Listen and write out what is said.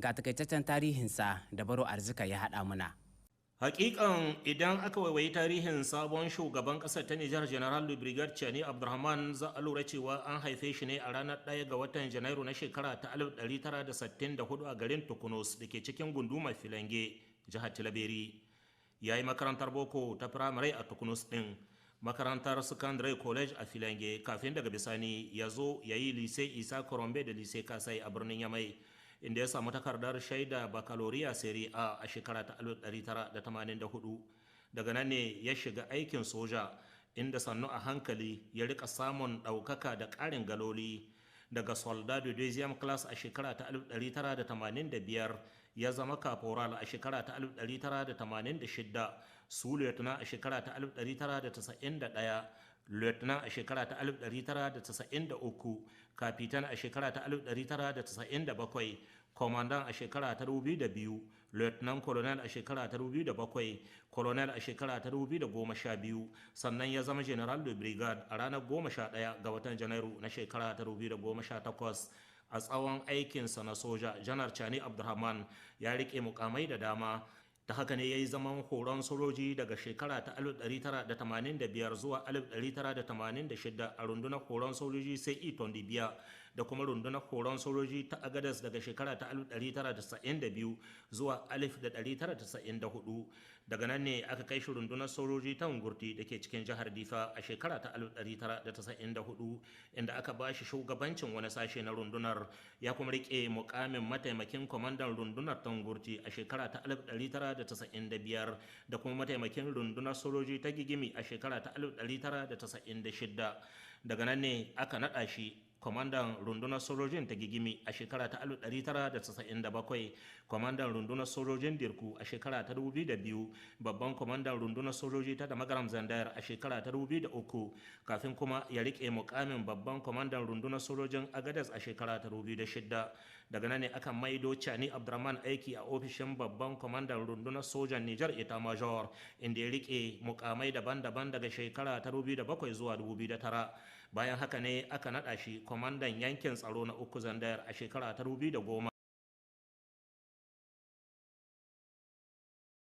Ga takaitaccen tarihinsa da Baro Arzika ya haɗa muna. Hakikan idan aka waiwayi tarihin sabon shugaban kasar ta Nijar, General Brigadier Chani Abdurrahman, za a lura cewa an haife shi ne a ranar 1 ga watan Janairu na shekara ta 1964 a garin Tukunos da ke cikin gundumar Filange, jihar Tilaberi. Ya yi makarantar boko ta firamare a Tukunus ɗin, makarantar secondary college a Filange, kafin daga bisani ya zo ya yi Lise Isa Korombe da Lise Kasai a birnin Yamai, inda ya samu takardar shaida baccalaureate Serie A a shekara ta 1984. Daga nan ne ya shiga aikin soja, inda sannu a hankali ya rika samun ɗaukaka da ƙarin galoli. Daga soldat de deuxième class a shekara ta 1985 ya zama caporal a shekara ta 1986, su lieutenant a shekara ta 1991, lieutenant a shekara ta 1993, kapitan a shekara ta 1997, commandant a shekara ta 2002, lieutenant colonel a shekara ta 2007, colonel a shekara ta 2012. Sannan ya zama general de brigade a ranar 11 ga watan Janairu na shekara ta 2018. A tsawon aikinsa na soja, Janar Chani Abdulrahman ya rike mukamai da dama. Ta haka ne ya yi zaman horon sojoji daga shekara ta 1985 zuwa 1986 a rundunar horon sojoji sai iton Biya, da kuma rundunar horon sojoji ta Agadas daga shekara ta 1992 zuwa 1994. Daga nan ne aka kai shi rundunar sojoji ta Ngurti da ke cikin jihar Difa a shekara ta 1994, inda aka ba shi shugabancin wani sashe na rundunar. Ya kuma rike mukamin mataimakin kwamandan rundunar ta Ngurti a shekara ta 1995, da kuma mataimakin rundunar sojoji ta Gigimi a shekara ta 1996. Daga nan ne aka naɗa shi kwamandan rundunar sojojin ta Gigimi a shekara ta 1997, kwamandan rundunar sojojin Dirku a shekara ta 2002, babban kwamandan rundunar sojoji ta Damagaram Zandayar a shekara ta 2003, kafin kuma ya rike mukamin babban kwamandan rundunar sojojin Agadas a shekara ta 2006. Daga nan ne aka maido Chani Abdurrahman aiki a ofishin babban kwamandan rundunar sojan Nijar, Ita Major, inda ya rike mukamai daban-daban daga shekara ta 2007 zuwa 2009. Bayan haka ne aka naɗa shi kwamandan yankin tsaro na uku Zandayar a shekara ta 2010.